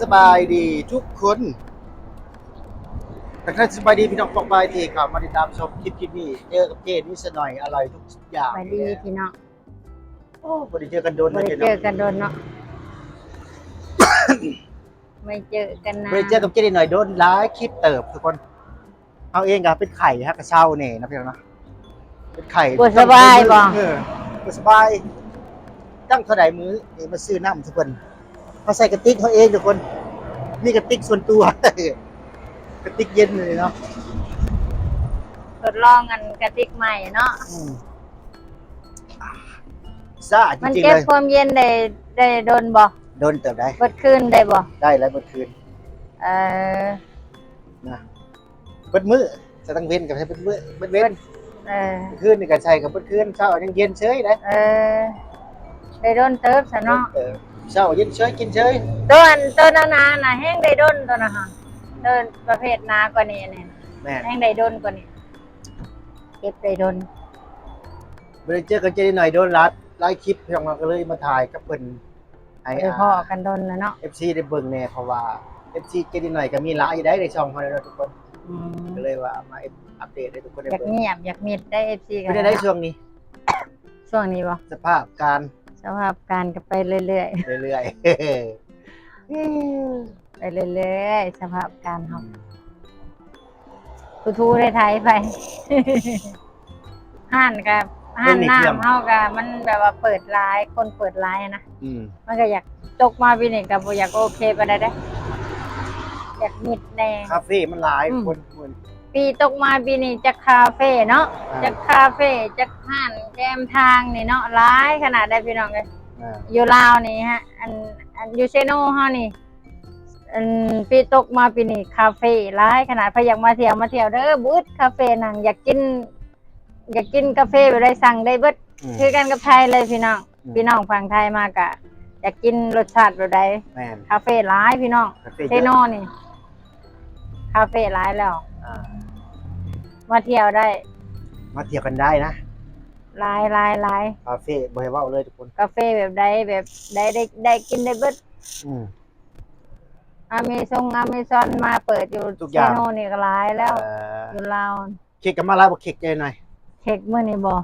ສະບາຍດີທຸກຄົນ ທັກທາຍສະບາຍດີພີ່ນ້ອງປ້ອງປາຍທີ່ເຂົ້າມາຕິດຕາມຊົມຄລິບ ຄລິບນີ້ ເຈີກັບເຈນິດສະໜ້ອຍ ອະລ່ອຍທຸກຢ່າງ ສະບາຍດີພີ່ນ້ອງ. ໂອ້ ບໍ່ໄດ້ເຈີກັນດົນ ບໍ່ໄດ້ເຈີກັນດົນເນາະ ບໍ່ໄດ້ເຈີກັນນານ ບໍ່ໄດ້ເຈີກັບເຈນິດໜ້ອຍດົນຫຼາຍຄລິບເຕີບທຸກຄົນ. ເຮົາເອງກໍເປັນໄຂ້ ເຮົາກໍເຊົາແດ່ເນາະພີ່ນ້ອງເນາະ ເປັນໄຂ້ ບໍ່ສະບາຍບໍ່? ເອີ ບໍ່ສະບາຍ. ຕັ້ງເທົ່າໃດມື້ນີ້ມາຊື້ນ້ຳໃຫ້ເພິ່ນ ເຮົາໃສ່ກະຕິກເຮົາເອງທຸກຄົນ ມີກະຕິກສ່ວນຕົວ ກະຕິກເຢັນນີ້ເນາະ ທົດລອງອັນກະຕິກໃໝ່ເນາະ. ອືມ ຊາ ມັນເກັບຄວາມເຢັນໄດ້ ໄດ້ດົນບໍ່? ດົນເຕີບໄດ໋ ເບິດຄືນໄດ້ບໍ່? ໄດ້ແລ້ວເບິດຄືນ ເອີ ນະ ເບິດມື້ ໃສ່ທັງເວັນກໍໃສ່ເບິດມື້ ເບິດເວັນ ເອີ ຄືນນີ້ກໍໃສ່ກໍເບິດຄືນ ເຊົ້າຍັງເຢັນເຊີຍເດ້. ເອີ ໄດ້ດົນເຕີບຊະເນາະ ເອີ ເຊົ້າເຢັນເຊີຍ ກິນເຊີຍ. ຕົວອັນ ຕົວໜາໆນະ ແຮງໄດ້ດົນຕົວນະ ໂຕປະເພດໜາກວ່ານີ້ນີ້ ແມ່ນ ແຮງໄດ້ດົນກວ່ານີ້ ເກັບໄດ້ດົນ. ບໍ່ໄດ້ເຈີກັບເຈນິດໜ້ອຍດົນຫຼາຍ ຫຼາຍຄລິບ ພີ່ນ້ອງ ກໍເລີຍມາຖ່າຍກັບເພິ່ນ ໃຫ້ ບໍ່ໄດ້ພໍ້ກັນດົນແລ້ວເນາະ ເອັຟຊີໄດ້ເບິ່ງແດ່ ເພາະວ່າເອັຟຊີເຈນິດໜ້ອຍກໍມີຫຼາຍຢູ່ໃດໃນຊ່ອງເຮົາເນາະທຸກຄົນ. ອືມ ກໍເລີຍວ່າມາອັບເດດໃຫ້ທຸກຄົນໄດ້ເບິ່ງ. ຢາກງຽບຢາກມິດໄດ໋ ເອັຟຊີ ກໍເປັນຈັ່ງໃດຊ່ວງນີ້? ຊ່ວງນີ້ບໍ່? ສະພາບການ ສະພາບການກໍໄປເລື້ອຍໆ ເລື້ອຍໆ ໄປເລື້ອຍໆ ສະພາບການເຮົາ ອືມ ທຸໆໄຖໄປ ຮ້ານກໍ ຮ້ານນ້ຳເຮົາກໍມັນແບບວ່າເປີດຫຼາຍ ຄົນເປີດຫຼາຍນະ ອືມ ມັນກໍຢາກ ຕົກມາປີນີ້ກໍບໍ່ຢາກໂອເຄປານໃດເດ້ ຢາກມິດແດ່ ຄາເຟມັນຫຼາຍ ອືມ ຄົນ ປີຕົກມາປີນີ້ຈັກຄາເຟເນາະ ອ່າ ຈັກຄາເຟ ຈັກຮ້ານແກມທາງນີ້ເນາະ ຫຼາຍຂະໜາດໃດພີ່ນ້ອງເອີຍ ອ່າ ຢູ່ລາວນີ້ຮະ ອັນ ອັນຢູ່ເຊໂນເຮົານີ້ ອັນປີຕົກມາປີນີ້ຄາເຟຫຼາຍຂະໜາດ ໃຜຢາກມາທ່ຽວ ມາທ່ຽວເດີ ບໍ່ອຶດຄາເຟນັ່ງ ຢາກກິນ ຢາກກິນກາເຟແບບໃດສັ່ງໄດ້ເບິດ ອືມ ຄືກັນກັບໄທເລີຍພີ່ນ້ອງ ອືມ ພີ່ນ້ອງຝັ່ງໄທມາກະຢາກກິນລົດຊາດແບບໃດ ແມ່ນ ຄາເຟຫຼາຍພີ່ນ້ອງ ຄາເຟເຊໂນນີ້ ຄາເຟຫຼາຍແລ້ວ ອ່າ ມາທ່ຽວໄດ້ ມາທ່ຽວກັນໄດ້ນະ ຫຼາຍໆໆ ຄາເຟບໍ່ໃຫ້ເວົ້າເລີຍທຸກຄົນ ກາເຟແບບໃດ ແບບໃດ ໄດ້ ໄດ້ກິນໄດ້ເບິດ ອືມ ອາເມຊອງ ອາເມຊອນມາເປີດຢູ່ເຊໂນນີ້ກໍຫຼາຍແລ້ວ ເອີ ຢູ່ລາວ. ເຄັກກໍມາຫຼາຍບໍ່ ເຄັກເຈ້ໜ້ອຍ? ເຄັກມື້ນີ້ບໍ່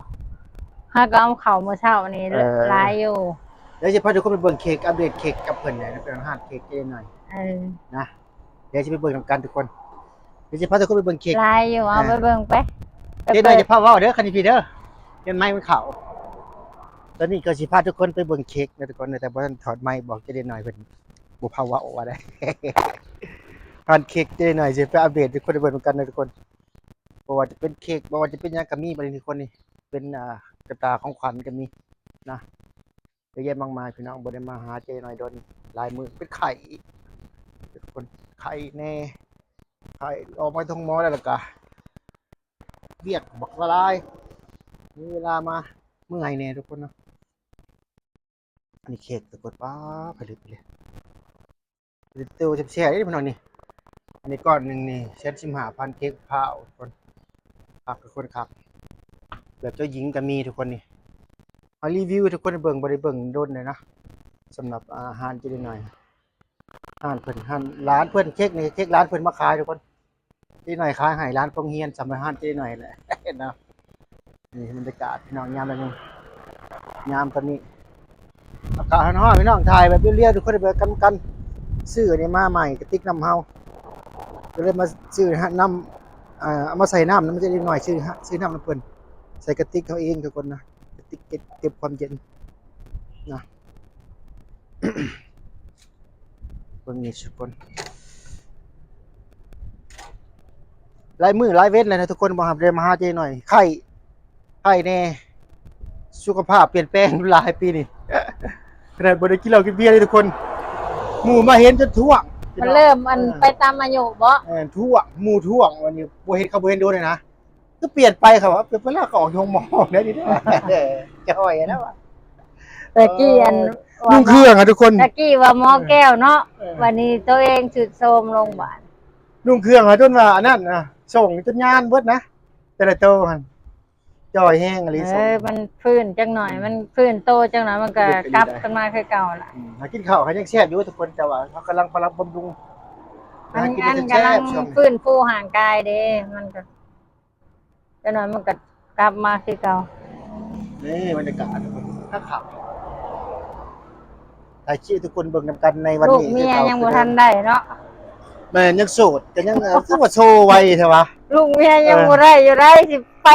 ເຮົາກໍເອົາເຂົ້າມື້ເຊົ້ານີ້ ເອີ ຫຼາຍຢູ່ ດຽວຊິພາທຸກຄົນໄປເບິ່ງເຄັກ ອັບເດດເຄັກກັບເພິ່ນແຫຼະ ເປັນຮ້ານເຄັກເຈ້ໜ້ອຍ ເອີ ນະ ດຽວຊິໄປເບິ່ງນຳກັນທຸກຄົນ ດຽວຊິພາທຸກຄົນໄປເບິ່ງເຄັກ ຫຼາຍຢູ່ ເອົາ ອ່າ ໄປເບິ່ງໄປ ເຈ້ໜ້ອຍຢ່າພາເວົ້າເດີ ຄັນນີ້ພີ່ເດີ ຢ້ານໄມມັນເຂົ້າ ຕອນນີ້ກໍຊິພາທຸກຄົນໄປເບິ່ງເຄັກນະທຸກຄົນ ແຕ່ບໍ່ທັນຖອດໄມບອກເຈ້ໜ້ອຍເພິ່ນບໍ່ພາເວົ້າວ່າໄດ້ ຮ້ານເຄັກເຈ້ໜ້ອຍ ຊິໄປອັບເດດໃຫ້ທຸກຄົນໄດ້ເບິ່ງນຳກັນນະທຸກຄົນ. ບໍ່ວ່າຈະເປັນເຄັກ ບໍ່ວ່າຈະເປັນຫຍັງກໍມີບັດນີ້ທຸກຄົນນີ້ ເປັນ ອ່າ ກະຕ່າຂອງຂວັນກໍມີນະ ເຍາະແຍະມາກມາຍ ພີ່ນ້ອງ ບໍ່ໄດ້ມາຫາເຈ້ນ້ອຍດົນຫຼາຍມື້ ເປັນໄຂ້ອີກ ເປັນຄົນໄຂ້ແດ່ ໄຂ້ ອອກມາໂຮງໝໍແລ້ວ ແລ້ວກະວຽກບັກຫຼາຍ ມີເວລາມາເມື່ອຍແດ່ທຸກຄົນເນາະ. ອັນນີ້ເຄັກທຸກຄົນ ປ້າ ຜະລິດເລີຍ ຜະລິດໂຕແຊບໆເດ້ພີ່ນ້ອງນີ້ ອັນນີ້ກ້ອນໜຶ່ງນີ້ ແສນສິບຫ້າພັນ ເຄັກພ້າວທຸກຄົນ ຄັກທຸກຄົນ ຄັກ ແບບເຈົ້າຍິງກໍມີທຸກຄົນນີ້ ເຮົາຣີວິວໃຫ້ທຸກຄົນໄດ້ເບິ່ງ ບໍ່ໄດ້ເບິ່ງດົນແລ້ວນະ ສຳລັບ ອາ ຮ້ານເຈ້ນ້ອຍ ຮ້ານເພິ່ນ ຮ້ານຫຼານເພິ່ນ ເຄັກນີ້ ເຄັກຫຼານເພິ່ນມາຂາຍທຸກຄົນ. ເຈ້ນ້ອຍຂາຍໃຫ້ຫຼານໂຮງຮຽນ ສຳລັບຮ້ານເຈ້ນ້ອຍແຫຼະເນາະ. ນີ້ບັນຍາກາດພີ່ນ້ອງ ຍາມແລງ ຍາມຕອນນີ້ ອາກາດຮ້ອນໆ ພີ່ນ້ອງ ຖ່າຍແບບລຽວໆ ທຸກຄົນໄດ້ເບິ່ງນຳກັນ. ຊື້ອັນນີ້ມາໃໝ່ ກະຕິກນ້ຳເຮົາ ກໍເລີຍມາຊື້ນ້ຳ ເອົາມາໃສ່ນ້ຳນຳເຈ້ນ້ອຍ ຊື້ ຊື້ນ້ຳນຳເພິ່ນ ໃສ່ກະຕິກເຮົາເອງທຸກຄົນນະ ກະຕິກເກັບ ເກັບຄວາມເຢັນນະ. ເບິ່ງນີ້ທຸກຄົນ ຫຼາຍມື້ຫຼາຍເວັນແລ້ວນະທຸກຄົນ ບໍ່ໄດ້ມາຫາເຈ້ນ້ອຍ ໄຂ້ ໄຂ້ແດ່ ສຸຂະພາບປ່ຽນແປງຫຼາຍປີນີ້ ຂະໜາດບໍ່ໄດ້ກິນເຫຼົ້າກິນເບຍເດ້ທຸກຄົນ ໝູ່ມາເຫັນຈົນທ້ວງ ມັນເລີ່ມອັນ ເອີ ໄປຕາມອາຍຸບໍ? ແມ່ນ ທ້ວງ ໝູ່ທ້ວງ ອັນນີ້ບໍ່ເຫັນ ເຂົາບໍ່ເຫັນດົນແລ້ວນະ. ຄືປ່ຽນໄປ ເຂົາວ່າປ່ຽນໄປແລ້ວ ກໍອອກໂຮງໝໍແລ້ວນີ້ເດ້ ຈອຍແລ້ວວ່າ ແຕ່ກີ້ອັນ ເອີ ນຸ່ງເຄື່ອງອະທຸກຄົນ ແຕ່ກີ້ວ່າໝໍແກ້ວເນາະ ເອີ ບັດນີ້ໂຕເອງຊຸດໂຊມລົງບາດ ນຸ່ງເຄື່ອງອະ ຈົນວ່າອັນນັ້ນນະ ສົ່ງຈົນຍານເບິດນະ ແຕ່ລະໂຕຫັ້ນ ຈ່ອຍແຮງອີ່ຫຼີ. ເອີ ມັນຟື້ນຈັກໜ້ອຍ ອືມ ມັນຟື້ນໂຕຈັກໜ້ອຍ ມັນກໍ ເປັນໄປໄດ້ ກັບຄືນມາຄືເກົ່າລະ. ອືມ ຫາກິນເຂົ້າກໍຍັງແຊບຢູ່ທຸກຄົນ ແຕ່ວ່າເຮົາກຳລັງ ກຳລັງບຳລຸງ ມັນ ຫາກິນກໍແຊບໆ ກຳລັງຟື້ນຟູຮ່າງກາຍເດ້ ມັນກໍ ຈັກໜ້ອຍມັນກໍກັບມາຄືເກົ່າ. ນີ້ບັນຍາກາດຄັກໆ ໃຫ້ເຊີນທຸກຄົນເບິ່ງນຳກັນໃນວັນນີ້. ລູກເມຍຍັງບໍ່ທັນໄດ້ເນາະ. ແມ່ນ ຍັງໂສດ ກໍຍັງ ເອີ ຄືວ່າໂຊໄວແທ້ວະ. ລູກເມຍຍັງ ເອີ ບໍ່ໄດ້ຢູ່ໃດ໋ ຊິໄປ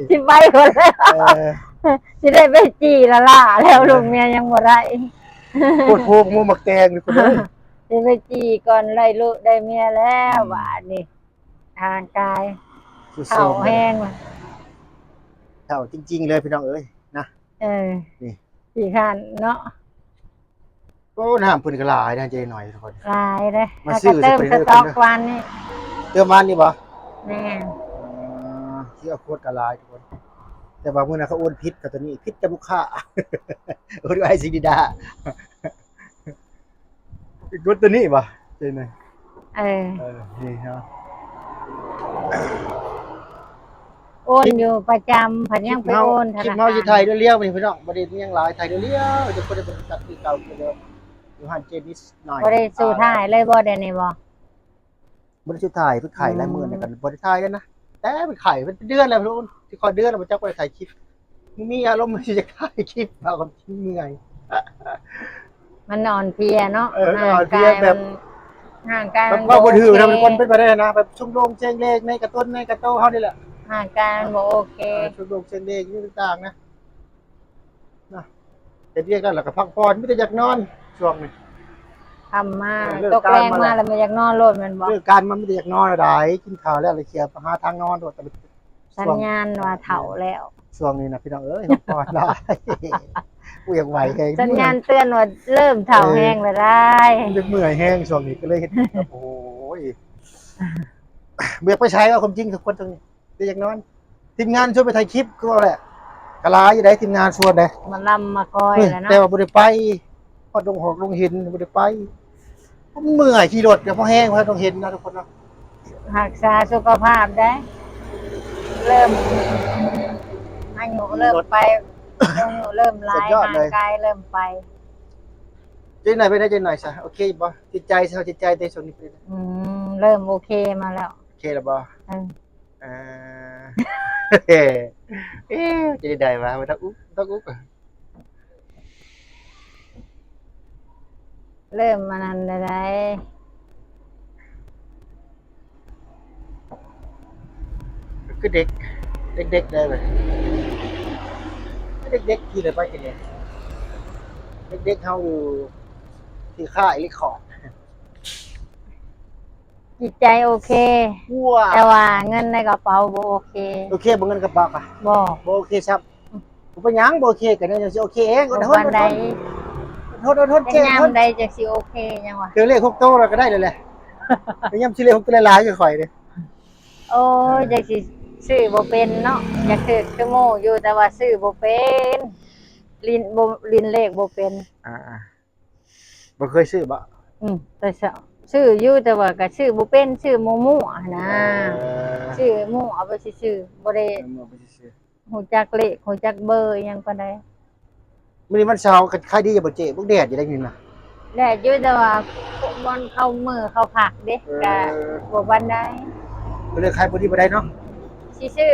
ຊິໄປກ່ອນແລ້ວ. ເອີ ຊິໄດ້ໄປຈີ່ລະຫຼ້າແລ້ວ ເອີ ລູກເມຍຍັງບໍ່ໄດ້. ໂຄດໂພກໝູໝາກແຕງນີ້ພຸ້ນເອີຍ. ຊິໄປຈີ່ກ່ອນໄດ້ລູກໄດ້ເມຍແລ້ວ ອືມ ບາດນີ້. ຮ່າງກາຍ ສຸດໂຊມ ເຖົ້າແຮງ ເຖົ້າຈິງໆເລີຍພີ່ນ້ອງເອີຍນະ. ເອີ ນີ້ ຂີ້ຄ້ານເນາະ. ໂອ້ ນ້ຳເພິ່ນກໍຫຼາຍນະເຈ້ໜ້ອຍທຸກຄົນ ຫຼາຍເດ້. ມາຊື້ ຫາກະເຕີມສະຕັອກວານນີ້ ເຕີມວານນີ້ບໍ່? ແມ່ນ. ເອີ ຄິວອາໂຄດກໍຫຼາຍທຸກຄົນ ແຕ່ວ່າມື້ນັ້ນເຂົາໂອນຜິດ ເຂົາຕົວນີ້ຜິດກັບລູກຄ້າ ໂອນໄວ້ຊິດີດາ. ກົດຕົວນີ້ບໍ່? ຕົວນີ້ ເອີ ເອີ ນີ້ເນາະ ໂອນຢູ່ປະຈຳ ພັດຍັງໄປໂອນທະນາຄານ. ຄລິບເຮົາຊິຖ່າຍລຽວໆ ນີ້ພີ່ນ້ອງ ບໍ່ໄດ້ມີຫຍັງຫຼາຍ ຖ່າຍລຽວໆ ທຸກຄົນໄດ້ເບິ່ງກັນຄືເກົ່າ ຄືເດີມ ຢູ່ຮ້ານເຈນິດໜ້ອຍ. ບໍ່ໄດ້ສູ່ຖ່າຍເລີຍບໍ່ ດຽວນີ້ບໍ່? ບໍ່ໄດ້ຊິຖ່າຍ ເພິ່ນໄຂ້ຫຼາຍມື້ແລ້ວ ອືມ ກໍບໍ່ໄດ້ຖ່າຍແລ້ວນະ. ແຕ່ເພິ່ນໄຂ້ເປັນເດືອນແລ້ວພຸ້ນ ຊິຮອດເດືອນແລ້ວ ບໍ່ຈັກວ່າໄດ້ຖ່າຍຄລິບ. ບໍ່ມີອາລົມທີ່ຈະຖ່າຍຄລິບ ເອົາຄວາມຈິງເມື່ອຍ. ມັນອ່ອນເພຍເນາະ. ເອີ ອ່ອນເພຍແບບ ຮ່າງກາຍ ແບບ ມັນ ເວົ້າບໍ່ຖືກນະ ບໍ່ໂອເຄ ມັນເປັນໄປໄດ້ນະ ແບບຊຸ່ງໂດງເຊງເລງໃນກາຕົ້ນໃນກາໂຕເຮົານີ້ແຫຼະ ຮ່າງກາຍມັນບໍ່ໂອເຄ. ເອີ ຊຸ່ງໂດງເຊງເລງຢູ່ຕ່າງໆນະ. ນະ ເຮັດວຽກແລ້ວ ແລ້ວກໍພັກຜ່ອນ ມີແຕ່ຢາກນອນຊ່ວງນີ້. ຄ່ຳມາ ເອີ ຕົກແລງມາແລ້ວ ມີແຕ່ຢາກນອນໂລດແມ່ນບໍ່? ເລີກການມາມີແຕ່ຢາກນອນ ດາຍກິນຂ້າວແລ້ວ ແລ້ວເຂົ້າໄປຫາທາງນອນໂລດ. ສັນຍານວ່າເຖົ້າແລ້ວ ຊ່ວງນີ້ນະພີ່ນ້ອງເອີຍ ພັກຜ່ອນຫຼາຍ. ກູຢາກໄຫວແຮງ ສັນຍານເຕືອນວ່າເລີ່ມເຖົ້າແຮງແລ້ວດາຍ. ເອີ ມັນເມື່ອຍແຮງຊ່ວງນີ້ ກໍເລີຍເຮັດແບບ ໂອ້ຍ ບໍ່ຢາກໄປໃສ ເວົ້າຄວາມຈິງທຸກຄົນ ຊ່ວງນີ້ ແຕ່ຢາກນອນ. ທີມງານຊວນໄປຖ່າຍຄລິບຄືເວົ້າແຫຼະ ກໍຫຼາຍຢູ່ໃດ ທີມງານຊວນເດ້ ມາລຳມາກ້ອຍແລ້ວເນາະ ແຕ່ວ່າບໍ່ໄດ້ໄປ. ຮອດດົງຫອກດົງເຫັນບໍ່ໄດ້ໄປ ມັນເມື່ອຍ ຂີ່ລົດກໍພໍແຮງ ຮອດດົງເຫັນນະທຸກຄົນເນາະ. ຮັກສາສຸຂະພາບໄດ້ ເລີ່ມ ອາຍຸເລີ່ມໄປ ອາຍຸເລີ່ມຫຼາຍ ສຸດຍອດເລີຍ ຮ່າງກາຍເລີ່ມໄປ. ເຈ້ໜ້ອຍເປັນໄດເຈ້ໜ້ອຍຊະ ໂອເຄບໍ່? ຈິດໃຈຊະ ຈິດໃຈເຈົ້າຊ່ວງນີ້ເປັນ ອືມ ເລີ່ມໂອເຄມາແລ້ວ ໂອເຄແລ້ວບໍ່? ເອີ ອ່າ ເອີ ຈະໄດ້ໄດ້ວະ ບໍ່ຕ້ອງອຸກ ຕ້ອງອຸກ. ເລີ່ມອັນນັ້ນແລ້ວໃດ໋ ຄືເດັກ ເດັກໆ ໄດ້ເວີຍ ເດັກໆ ທີ່ໄດ້ໄປທີ່ນີ້ ເດັກໆ ເຮົາຢູ່ທີ່ຄ້າຍຣີຄອດ. ຈິດໃຈໂອເຄ ແຕ່ວ່າເງິນໃນກະເປົາບໍ່ໂອເຄ. ໂອເຄບໍ່ ເງິນກະເປົາກະບໍ່ ບໍ່ໂອເຄຊ້ຳ. ບໍ່ເປັນຫຍັງ ບໍ່ໂອເຄກະຍັງຊິໂອເຄເອງ. ອດທົນ ອດທົນ ອດທົນ ເຈັບ ຍາມໃດຈັ່ງຊິໂອເຄຫຍັງວະ. ຖືກເລກຫົກໂຕແລ້ວກະໄດ້ແລ້ວແຫຼະ. ພະຍາຍາມຊື້ເລກຫົກໂຕຫຼາຍໆຄືຂ້ອຍເດ້. ໂອ້ຍ ເອີ ຈັ່ງຊິຊື້ບໍ່ເປັນເນາະ. ຢາກຖືກຄືໝູ່ຢູ່ ແຕ່ວ່າຊື້ບໍ່ເປັນ ຫຼິ້ນບໍ່ ຫຼິ້ນເລກບໍ່ເປັນ. ອ່າໆ ບໍ່ເຄີຍຊື້ບໍ? ອືມ ແຕ່ຊື້ຢູ່ ແຕ່ວ່າກໍຊື້ບໍ່ເປັນ ຊື້ມົວໆຫັ້ນນະ. ເອີ ຊື້ມົວໄປຊື່ໆ ບໍ່ໄດ້ ເອີ ມົວໄປຊື່ໆ ຮູ້ຈັກເລກ ຮູ້ຈັກເບີອີ່ຫຍັງປານໃດ. ມື້ນີ້ວັນເສົາ ຂາຍດີຢູ່ບໍ່ເຈ້? ບັກແດດຢູ່ໃດນີ້ນະ. ແດດຢູ່ ແຕ່ວ່າບ່ອນເຂົາມື້ເຂົາພັກເດ້ ເອີ ກໍບໍ່ປານໃດ ກໍເລີຍຂາຍບໍ່ດີປານໃດເນາະ. ຊິຊື້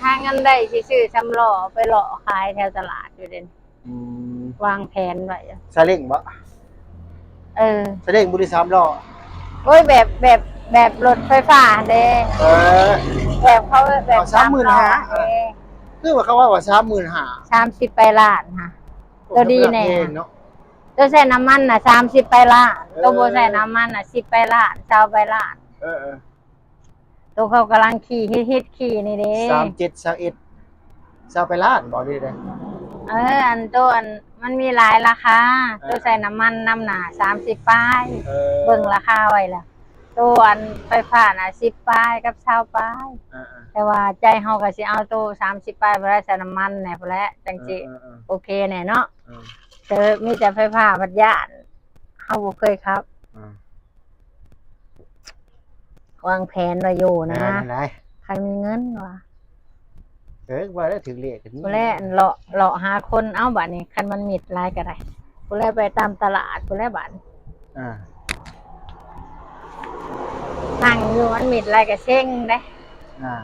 ຫາເງິນໄດ້ ຊິຊື້ສຳລໍ້ໄປເລາະຂາຍແຖວຕະຫຼາດຢູ່ເດ້. ອືມ ວາງແຜນໄວ້ ຊາເລ້ງບໍ? ເອີ ຊາເລ້ງບໍ່ ຫຼື ສາມລໍ້? ໂອ້ຍ ແບບ ແບບ ແບບລົດໄຟຟ້າຫັ້ນເດ້. ເອີ ແບບເຂົາແບບ ເອົາ ສາມໝື່ນຫ້າ ເອີ ຄືວ່າເຂົາເວົ້າວ່າສາມໝື່ນຫ້າ ສາມສິບປາຍລ້ານຫະ. ໂອ້ ໂຕດີແນ່ ໂຕໃສ່ນ້ຳມັນນະ ສາມສິບປາຍລ້ານ. ເອີ ໂຕບໍ່ໃສ່ນ້ຳມັນນະ ສິບປາຍລ້ານ ຊາວປາຍລ້ານ. ເອີໆ ໂຕເຂົາກຳລັງຂີ່ ຮິດໆ ຂີ່ນີ້ເດ້ ສາມເຈັດ ຊາວເອັດ ຊາວປາຍລ້ານບໍ ຫຼືໃດ? ເອີ ອັນໂຕ ອັນ ມັນມີຫຼາຍລາຄາ. ເອີ ໂຕໃສ່ນ້ຳມັນນຳໜ້າ ສາມສິບປາຍ. ເອີ ເບິ່ງລາຄາໄວ້ແລ້ວ ໂຕອັນໄຟຟ້ານະ ສິບປາຍກັບຊາວປາຍ. ເອີໆ ແຕ່ວ່າໃຈເຮົາກໍຊິເອົາໂຕສາມສິບປາຍ ບໍ່ໄດ້ໃສ່ນ້ຳມັນແດ່ພຸ້ນແຫຼະ ຈັ່ງຊິ ເອີໆໆ ໂອເຄແນ່ເນາະ. ເອີ ແຕ່ມີແຕ່ໄຟຟ້າພັດຢ້ານ ເຮົາບໍ່ເຄີຍຂັບ. ເອີ ວາງແຜນໄວ້ຢູ່ນະ. ແມ່ນແຫຼະ ຄັນມີເງິນວ່າ. ເອີ ວ່າແລ້ວຖືກເລກກໍມີ ຜູ້ແລເລາະ ເລາະຫາຄົນ. ເອົາ ບາດນີ້ຄັນມັນມິດຫຼາຍກໍໄດ້ ຜູ້ແລໄປຕາມຕະຫຼາດ ຜູ້ແລບາດນີ້. ອ່າ ນັ່ງຢູ່ ມັນມິດຫຼາຍກໍເຊັງເດ້. ອ່າ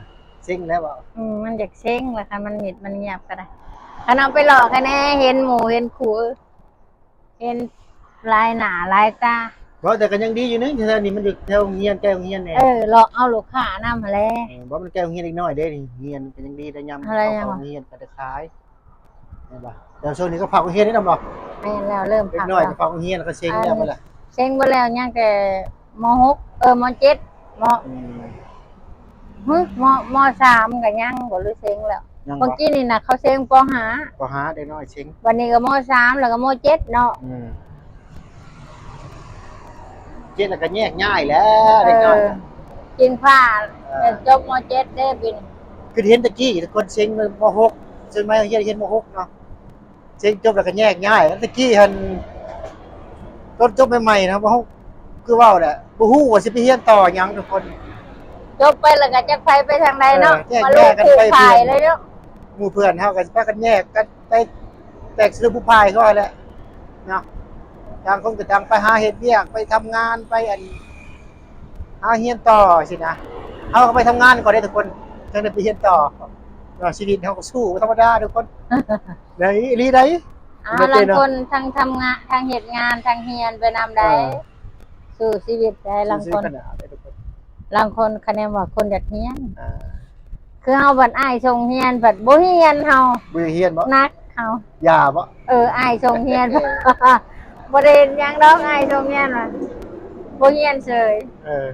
ເຊັງແລ້ວບໍ່? ອືມ ມັນຢາກເຊັງແລ້ວ ຄັນມັນມິດມັນງຽບກໍໄດ້. ຄັນເອົາໄປຫຼອກໃຫ້ແດ່ ເຫັນໝູ່ເຫັນຄູ່ ເຫັນຫຼາຍໜ້າຫຼາຍຕາ. ເວົ້າແຕ່ກໍຍັງດີຢູ່ເນາະ ແຖວນີ້ມັນຢູ່ແຖວໂຮງຮຽນ ໃກ້ໂຮງຮຽນແດ່. ເອີ ເລາະເອົາລູກຄ້ານຳຫັ້ນແຫຼະ. ເອີ ບໍ່ ມັນໃກ້ໂຮງຮຽນເດັກນ້ອຍເດ້ ນີ້ຮຽນກໍຍັງດີໄດ້ ຍາມເຂົ້າໂຮງຮຽນກໍໄດ້ຂາຍ ແມ່ນບໍ່? ແຕ່ຊ່ວງນີ້ກໍພັກໂຮງຮຽນນີ້ນຳບໍ່? ແມ່ນແລ້ວ ເລີ່ມພັກແລ້ວ ເດັກນ້ອຍກໍພັກໂຮງຮຽນ ແລ້ວກໍເຊັງແລ້ວ ອັນ ເພິ່ນລະ ເຊັງເບິດແລ້ວ ຍັງແຕ່ ມໍຫົກ ເອີ ມໍເຈັດ ມໍ ອືມ ຫື ມໍ ມໍສາມກໍຍັງບໍ່ ຫຼືເຊັງແລ້ວ? ຍັງບໍ່? ເມື່ອກີ້ນີ້ນະ ເຂົາເຊັງປໍຫ້າ ປໍຫ້າ ເດັກນ້ອຍເຊັງ. ບັດນີ້ກໍມໍສາມ ແລ້ວກໍມໍເຈັດເນາະ. ອືມ ເຈັດແລ້ວກໍແຍກຍ້າຍແລ້ວ ເອີ ເດັກນ້ອຍ ກິນພ້າ ເອີ ແມ່ນຈົບມໍເຈັດເດ້ປີນີ້. ຄືເຫັນແຕ່ກີ້ທຸກຄົນເຊັງມໍຫົກ ສ່ວນໃຫຍ່ຮຽນ ຮຽນມໍຫົກເນາະ. ເສັງຈົບແລ້ວກໍແຍກຍ້າຍ. ແຕ່ກີ້ຫັ້ນ ຕອນຈົບໃໝ່ໆນະ ເຮົາຄືເວົ້າແຫຼະ ບໍ່ຮູ້ວ່າຊິໄປຮຽນຕໍ່ຫຍັງທຸກຄົນ. ຈົບໄປແລ້ວກໍຈັກໃຜໄປທາງໃດເນາະ ເອີ ແຍກຍ້າຍກັນໄປ ມາລູກຜູ້ພາຍເລີຍເນາະ. ໝູ່ເພື່ອນເຮົາກໍຊິພາກັນແຍກກັນໄປ ແຕກສະຫຼຸບຜູ້ພາຍກໍແຫຼະເນາະ. ຕ່າງຄົນກໍຕ່າງໄປຫາເຮັດວຽກ ໄປທຳງານ ໄປອັນ ຫາຮຽນຕໍ່ຊີ້ນະ. ເຮົາກໍໄປທຳງານກ່ອນເດ້ທຸກຄົນ ຈັ່ງໄດ້ໄປຮຽນຕໍ່ເນາະ. ຊີວິດເຮົາກໍສູ້ບໍ່ທຳມະດາທຸກຄົນ ໄດ້ອີ່ຫຼີໄດ໋. ອ່າ ບາງຄົນທັງທຳງານ ທັງເຮັດງານ ທັງຮຽນໄປນຳໄດ໋. ເອີ ສູ້ຊີວິດໄດ໋ ບາງຄົນ ບາງຄົນຄະແນນວ່າຄົນຢາກຮຽນ ອ່າ ຄືເຮົາບັດອ້າຍສົ່ງຮຽນ ບັດບໍ່ຮຽນເຮົາ ບໍ່ຢາກຮຽນບໍ? ໜັກເຮົາ ຢ່າບໍ? ເອີ ອ້າຍສົ່ງຮຽນ ບໍ່ໄດ້ເຮັດຫຍັງດອກ ອ້າຍສົ່ງຮຽນວ່າ ບໍ່ຮຽນເສີຍ. ເອີ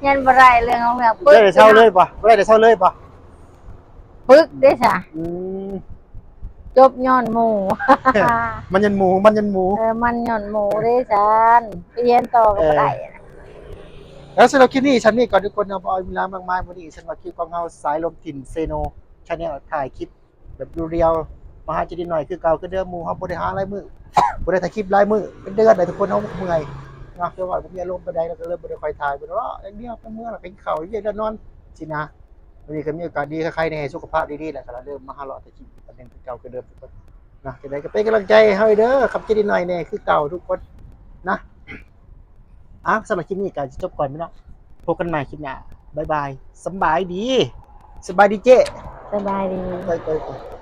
ຮຽນບໍ່ໄດ້ເລື່ອງຂອງເລື່ອງ ປຶກ ບໍ່ໄດ້ເຊົາເລີຍບໍ? ບໍ່ໄດ້ເຊົາເລີຍບໍ? ປຶກເດ້ຊະ. ອືມ ຈົບຍ້ອນໝູ່ ມັນຍ້ອນໝູ່ ມັນຍ້ອນໝູ່ ເອີ ມັນຍ້ອນໝູ່ເດ້ຊັ້ນ ໄປຮຽນຕໍ່ກໍບໍ່ໄດ້. ເອີ ແລ້ວສຳລັບຄລິບນີ້ ສ່ຳນີ້ກ່ອນທຸກຄົນເນາະ ບໍ່ເອົາເວລາມາກມາຍ. ມື້ນີ້ສຳລັບຄລິບຂອງເຮົາ ສາຍລົມຖິ່ນເຊໂນ Channel ຖ່າຍຄລິບ ແບບລຽວໆ ມາຫາເຈດີນ້ອຍຄືເກົ່າຄືເດີມ. ໝູ່ເຮົາບໍ່ໄດ້ຫາຫຼາຍມື້ ບໍ່ໄດ້ຖ່າຍຄລິບຫຼາຍມື້ ເປັນເດືອນແລ້ວທຸກຄົນ ເຮົາເມື່ອຍເນາະ ຄືວ່າບໍ່ມີອາລົມປານໃດ ແລ້ວກໍເລີຍບໍ່ໄດ້ຄ່ອຍຖ່າຍ ເພິ່ນເນາະ ຢ່າງດຽວໄປເມືອງ ແລ້ວກໍກິນເຂົ້າ ກິນແລ້ວນອນຊີ້ນະ. ມື້ນີ້ກໍມີໂອກາດດີ ໄຄໆແດ່ ສຸຂະພາບດີໆ ແລ້ວກໍເລີ່ມມາຫາເລາະຖ່າຍຄລິບກັນຄືເກົ່າຄືເດີມທຸກຄົນເນາະ. ຈັ່ງໃດກໍເປັນກຳລັງໃຈໃຫ້ເຮົາເດີ ຂອບໃຈດີໜ້ອຍແດ່ຄືເກົ່າທຸກຄົນນະ. ອ້າວ ສຳລັບຄລິບນີ້ກໍຈະຈົບກ່ອນພີ່ນ້ອງ ພົບກັນໃໝ່ຄລິບໜ້າ ບາຍບາຍ ສຳບາຍດີ ສະບາຍດີເຈ້ ສະບາຍດີ ໄປໆ.